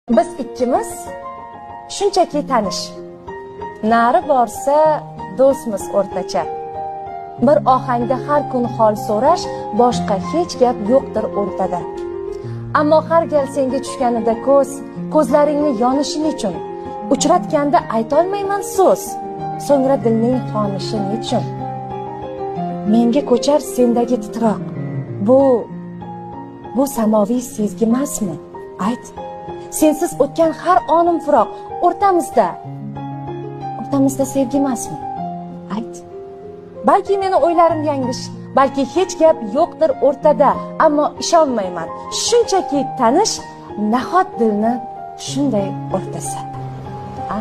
Biz ikkimiz shunchaki tanish. Nari borsa do'stmiz o'rtacha. Bir ohangda har kun hol so'rash, boshqa hech gap yo'qdir o'rtada. Ammo har gal senga tushganida ko'z, ko'zlaringni yonishi nechun? Uchratganda aytolmayman so'z, so'ngra dilning xonishi nechun? Menga ko'char sendagi titroq. Bu samoviy sezgi emasmi? Ayt. Sensiz o'tgan har onim firoq, o'rtamizda. O'rtamizda sevgi emasmi? Ayt. Balki meni o'ylarim yanglish, balki hech gap yo'qdir o'rtada, ammo ishonmayman. Shunchaki tanish nahot dilni shunday o'rtasa. A?